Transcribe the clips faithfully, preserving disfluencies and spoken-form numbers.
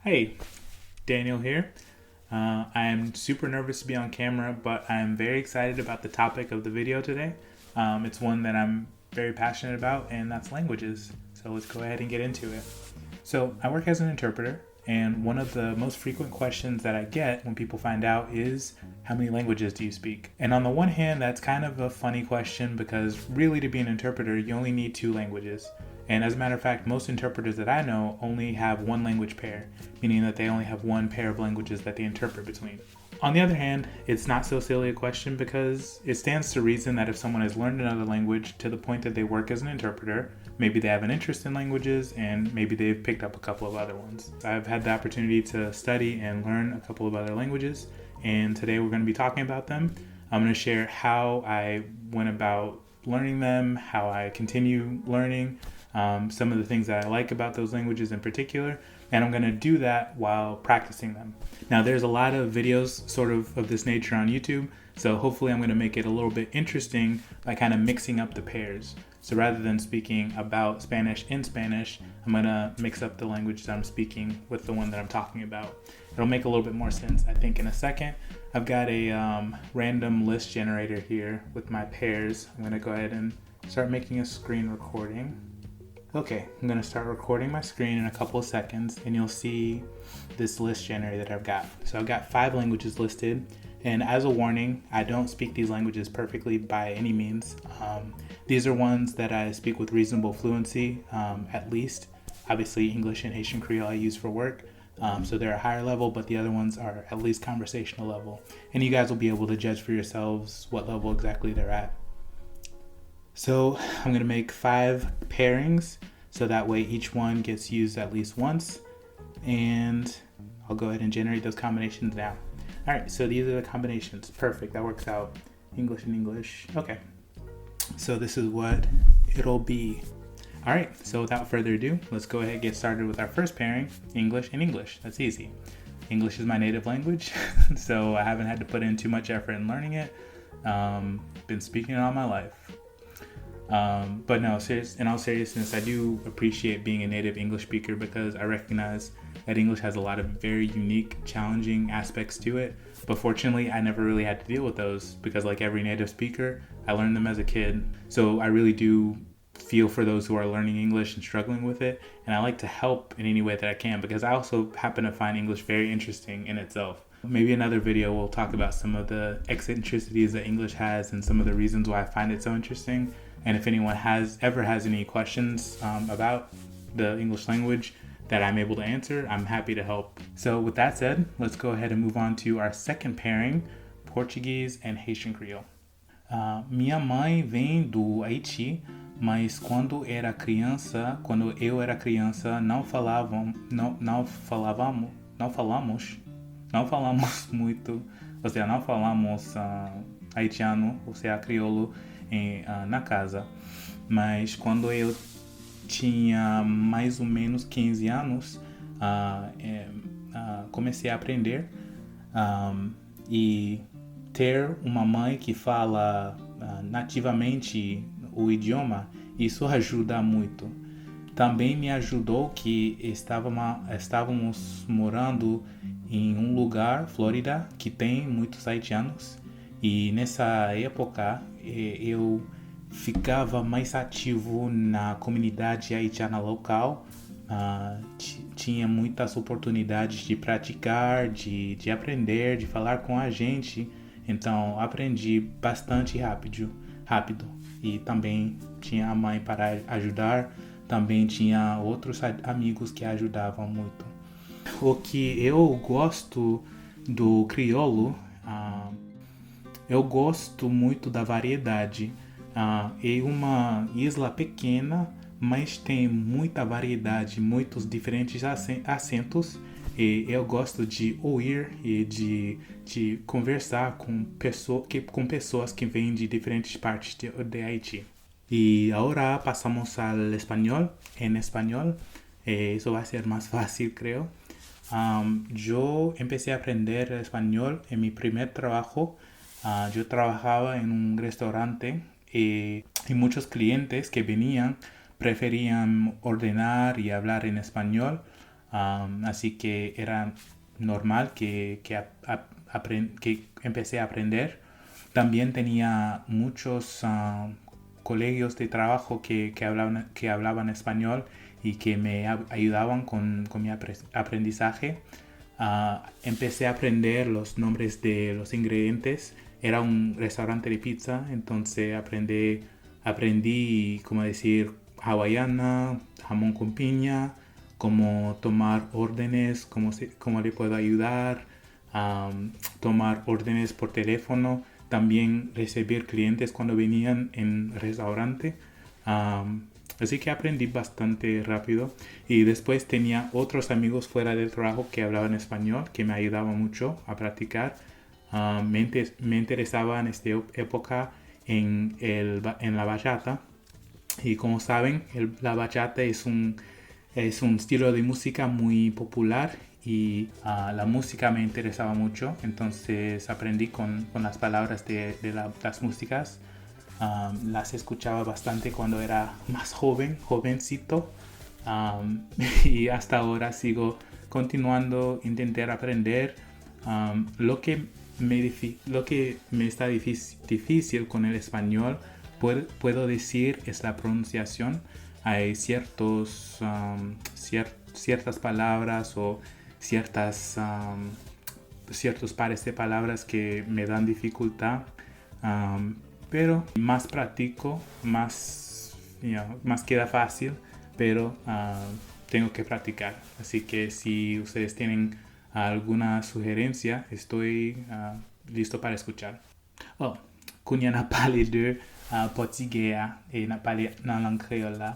Hey, Daniel here. Uh, I am super nervous to be on camera, but I am very excited about the topic of the video today. Um, it's one that I'm very passionate about, and that's languages. So let's go ahead and get into it. So I work as an interpreter, and one of the most frequent questions that I get when people find out is, "How many languages do you speak?" And on the one hand, that's kind of a funny question because really, to be an interpreter, you only need two languages. And as a matter of fact, most interpreters that I know only have one language pair, meaning that they only have one pair of languages that they interpret between. On the other hand, it's not so silly a question because it stands to reason that if someone has learned another language to the point that they work as an interpreter, maybe they have an interest in languages and maybe they've picked up a couple of other ones. I've had the opportunity to study and learn a couple of other languages, and today we're going to be talking about them. I'm going to share how I went about learning them, how I continue learning, um, some of the things that I like about those languages in particular, and I'm going to do that while practicing them. Now, there's a lot of videos sort of of this nature on YouTube, so hopefully I'm going to make it a little bit interesting by kind of mixing up the pairs. So rather than speaking about Spanish in Spanish, I'm going to mix up the language that I'm speaking with the one that I'm talking about. It'll make a little bit more sense, I think, in a second. I've got a um, random list generator here with my pairs. I'm going to go ahead and start making a screen recording. Okay, I'm going to start recording my screen in a couple of seconds, and you'll see this list generator that I've got. So I've got five languages listed, and as a warning, I don't speak these languages perfectly by any means. Um, these are ones that I speak with reasonable fluency, um, at least. Obviously, English and Haitian Creole I use for work, um, so they're a higher level, but the other ones are at least conversational level. And you guys will be able to judge for yourselves what level exactly they're at. So I'm going to make five pairings, so that way each one gets used at least once. And I'll go ahead and generate those combinations now. All right, so these are the combinations. Perfect, that works out. English and English. Okay. So this is what it'll be. All right, so without further ado, let's go ahead and get started with our first pairing, English and English. That's easy. English is my native language, so I haven't had to put in too much effort in learning it. Um, been speaking it all my life. Um, but no, serious, in all seriousness, I do appreciate being a native English speaker because I recognize that English has a lot of very unique, challenging aspects to it. But fortunately, I never really had to deal with those because, like every native speaker, I learned them as a kid. So I really do feel for those who are learning English and struggling with it. And I like to help in any way that I can because I also happen to find English very interesting in itself. Maybe another video we'll talk about some of the eccentricities that English has and some of the reasons why I find it so interesting. And if anyone has ever has any questions um, about the English language that I'm able to answer, I'm happy to help. So with that said, let's go ahead and move on to our second pairing, Portuguese and Haitian Creole. Ah, minha mãe vem do Haiti, mas quando era criança, quando eu era criança, não falavam, não, não falavam, não falamos, não falamos muito, ou seja, não falamos ah, haitiano, ou seja, crioulo em, ah, na casa. Mas quando eu tinha mais ou menos quinze anos, ah, é, ah, comecei a aprender. Ah, e ter uma mãe que fala ah, nativamente o idioma, isso ajuda muito. Também me ajudou que estava, estávamos morando em um lugar, Flórida, que tem muitos haitianos, e nessa época eh, eu ficava mais ativo na comunidade haitiana local. Ah, ti- tinha muitas oportunidades de praticar, de, de aprender, de falar com a gente. Então, aprendi bastante rápido, rápido. E também tinha a mãe para ajudar, também tinha outros a- amigos que ajudavam muito. O que eu gosto do crioulo, ah, eu gosto muito da variedade. Ah, é uma isla pequena, mas tem muita variedade, muitos diferentes acentos. E eu gosto de ouvir e de, de conversar com, pessoa, que, com pessoas que vêm de diferentes partes de, de Haiti. Y ahora pasamos al español. En español, eh, eso va a ser más fácil, creo. Um, yo empecé a aprender español en mi primer trabajo. Uh, yo trabajaba en un restaurante eh, y muchos clientes que venían preferían ordenar y hablar en español. Um, así que era normal que, que, ap- ap- apren- que empecé a aprender. También tenía muchos ah, colegas de trabajo que, que hablaban, que hablaban español y que me ab- ayudaban con, con mi apre- aprendizaje. Ah, empecé a aprender los nombres de los ingredientes. Era un restaurante de pizza, entonces aprendí, aprendí, como decir, hawaiana, jamón con piña, cómo tomar órdenes, cómo, se, cómo le puedo ayudar, um, tomar órdenes por teléfono, también recibir clientes cuando venían en restaurante. Um, así que aprendí bastante rápido y después tenía otros amigos fuera del trabajo que hablaban español, que me ayudaban mucho a practicar. Um, me, inter- me interesaba en esta época en, el, en la bachata. Y como saben, el- la bachata es un, es un estilo de música muy popular y ah, la música me interesaba mucho, entonces aprendí con, con las palabras de, de la- las músicas. Ah, las escuchaba bastante cuando era más joven, jovencito, ah, y hasta ahora sigo continuando, intentar aprender. Ah, lo que me, difi- lo que me está difícil, difícil con el español, puedo, puedo decir, es la pronunciación. Hay ciertos, um, cier- ciertas palabras o ciertas, um, ciertos pares de palabras que me dan dificultad, um, pero más practico, más, you know, más queda fácil, pero uh, tengo que practicar. Así que si ustedes tienen alguna sugerencia, estoy uh, listo para escuchar. Oh, kounye a n ap pale de uh, pòtigè a e n ap pale nan lang kreyòl la.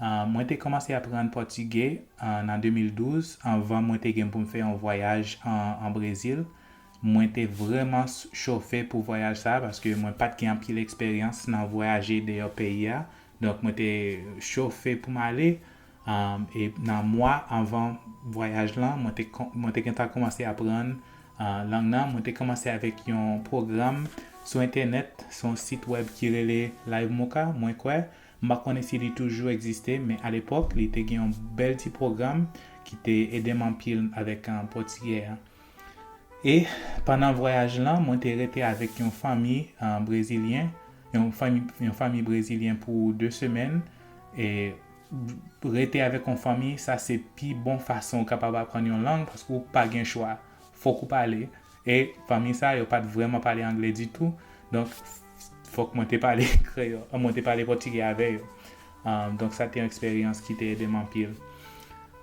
Uh, mwen te kòmanse aprann pòtigè uh, nan de mil douz, anvan mwen te gen pou m fè yon vwayaj an, an Brezil. Mwen te vrèman chofe pou vwayaj sa a paske mwen pa t gen anpil eksperyans nan vwayaje deyò peyi a. Donk, mwen te chofe pou m ale. Um, e nan mwa anvan vwayaj lan, mwen te, mwen te gentan kòmanse aprann uh, lang nan. Mwen te kòmanse avèk yon pwogram sou entènèt, sou yon sit wèb ki rele Live Mocha, mwen kwè. M pa konnen si li toujou egziste, men alepòk, li te gen yon bèl ti pwogram ki te ede m anpil avèk uh, pòtigè a. E pandan vwayaj lan, mwen te rete avèk yon fanmi uh, brezilyen, yon fanmi, yon fanmi brezilyen pou de semèn. E rete avèk yon fanmi, sa se pi bon fason ou kapab aprann yon lang, paske ou pa gen chwa. Fòk ou pale. E fanmi sa, yo pa t vrèman pale anglè ditou. Donk, fòk mwen te pale kreyòl, mwen te pale pòtigè avè yo. Um, donk, sa te yon eksperyans ki te ede m anpil.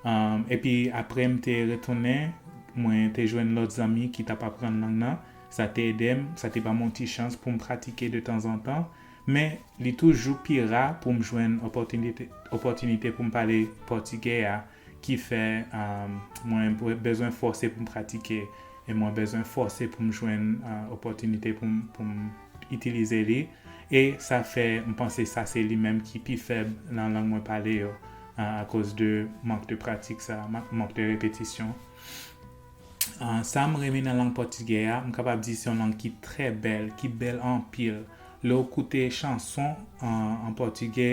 Um, epi, apre m te retounen, mwen te jwenn lòt zanmi ki t ap aprann lang nan. Sa te ede m, sa te ban m yon ti chans pou m pratike de tanzantan. Men, li toujou pi ra pou m jwenn opòtinite, opòtinite pou m pale pòtigè a, ki fè um, mwen bezwen fòse pou m pratike e mwen bezwen fòse pou m jwenn uh, opòtinite pou m, pou m itilize li. E sa fè m panse sa se li menm ki pi fèb nan lang mwen pale yo, uh, akoz de mank de pratik sa, mank de repetisyon. Uh, sa m renmen nan lang pòtigè a, m kapab di se yon lang ki trè bèl, ki bèl anpil. Lè w koute chanson an, an pòtigè,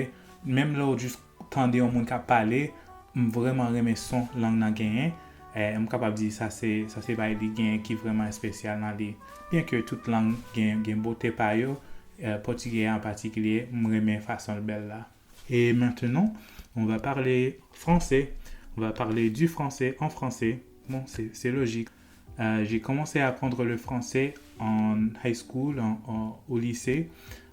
menm lè w jis tande yon moun k ap pale, m vrèman renmen son lang nan genyen. E m kapab di sa se, sa se bagay li genyen ki vrèman espesyal nan li. Byen ke tout lang gen, gen bote pa yo, e, pòtigè a an patikilye, m renmen fason l bèl la. Et maintenant, on va parler français. On va parler du français en français. Bon, c'est, c'est logique. Euh, j'ai commencé à apprendre le français en high school, en, en- au lycée.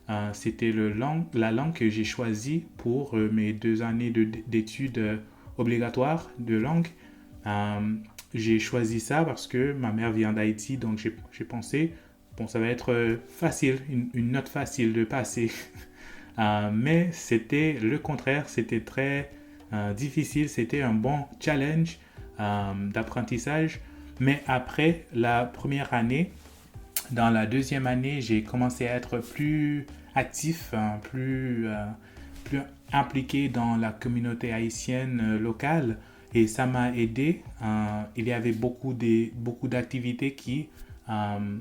Euh, c'était le lang- la langue que j'ai choisie pour euh, mes deux années de- d'études euh, obligatoires de langue. Euh, j'ai choisi ça parce que ma mère vient d'Haïti, donc j'ai j'ai pensé, bon, ça va être euh, facile, une, une note facile de passer. Euh, mais c'était le contraire, c'était très euh, difficile, c'était un bon challenge euh, d'apprentissage. Mais après la première année, dans la deuxième année, j'ai commencé à être plus actif, euh, plus, euh, plus impliqué dans la communauté haïtienne euh, locale. Et ça m'a aidé. Euh, il y avait beaucoup de, beaucoup d'activités qui, euh,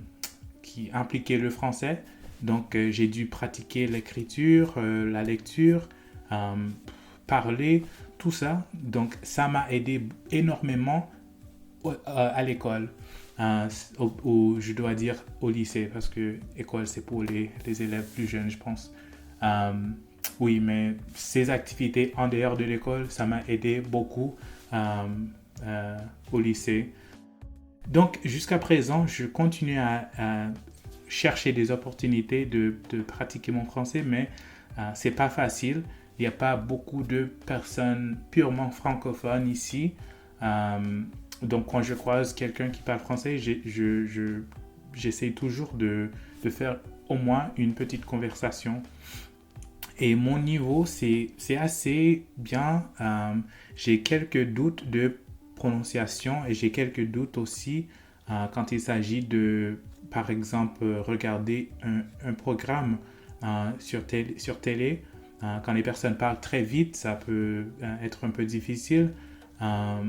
qui impliquaient le français. Donc, euh, j'ai dû pratiquer l'écriture, euh, la lecture, euh, parler. tout ça. Donc, ça m'a aidé énormément au- euh, à l'école, euh, ou, ou je dois dire au lycée, parce que école, c'est pour les, les élèves plus jeunes, je pense. Euh, oui, mais ces activités en dehors de l'école, ça m'a aidé beaucoup euh, euh, au lycée. Donc, jusqu'à présent, je continue à, à chercher des opportunités de, de pratiquer mon français, mais euh, c'est pas facile. Il n'y a pas beaucoup de personnes purement francophones ici. Euh, donc, quand je croise quelqu'un qui parle français, j'ai- je, je- j'essaie toujours de, de faire au moins une petite conversation. Et mon niveau, c'est c'est assez bien. Euh, j'ai quelques doutes de prononciation et j'ai quelques doutes aussi euh, quand il s'agit de, par exemple, euh, regarder un, un programme euh, sur, télé, sur télé. Euh, quand les personnes parlent très vite, ça peut euh, être un peu difficile. Euh,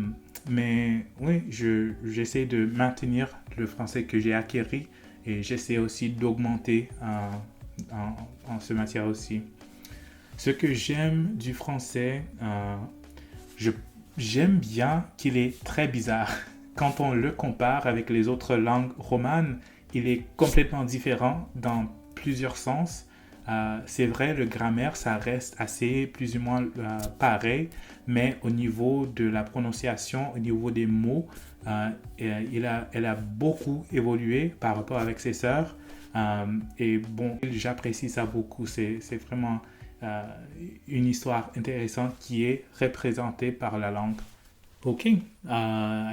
mais oui, je- j'essaie de maintenir le français que j'ai acquis et j'essaie aussi d'augmenter euh, en, en ce matière aussi. Ce que j'aime du français, euh, je- j'aime bien qu'il est très bizarre. Quand on le compare avec les autres langues romanes, il est complètement différent dans plusieurs sens. Euh, c'est vrai, le grammaire, ça reste assez plus ou moins euh, pareil, mais au niveau de la prononciation, au niveau des mots, euh, euh, il a, elle a beaucoup évolué par rapport avec ses sœurs. Euh, et bon, j'apprécie ça beaucoup. C'est c'est vraiment euh, une histoire intéressante qui est représentée par la langue. Okay, uh,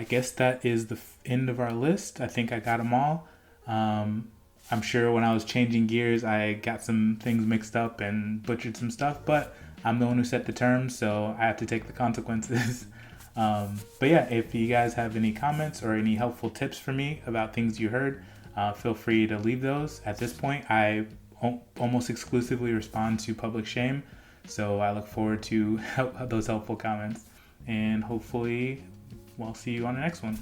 I guess that is the f- end of our list. I think I got them all. Um, I'm sure when I was changing gears, I got some things mixed up and butchered some stuff, but I'm the one who set the terms, so I have to take the consequences. Um, but yeah, if you guys have any comments or any helpful tips for me about things you heard, uh, feel free to leave those. At this point, I al- almost exclusively respond to public shame, so I look forward to help, those helpful comments. And hopefully, we'll see you on the next one.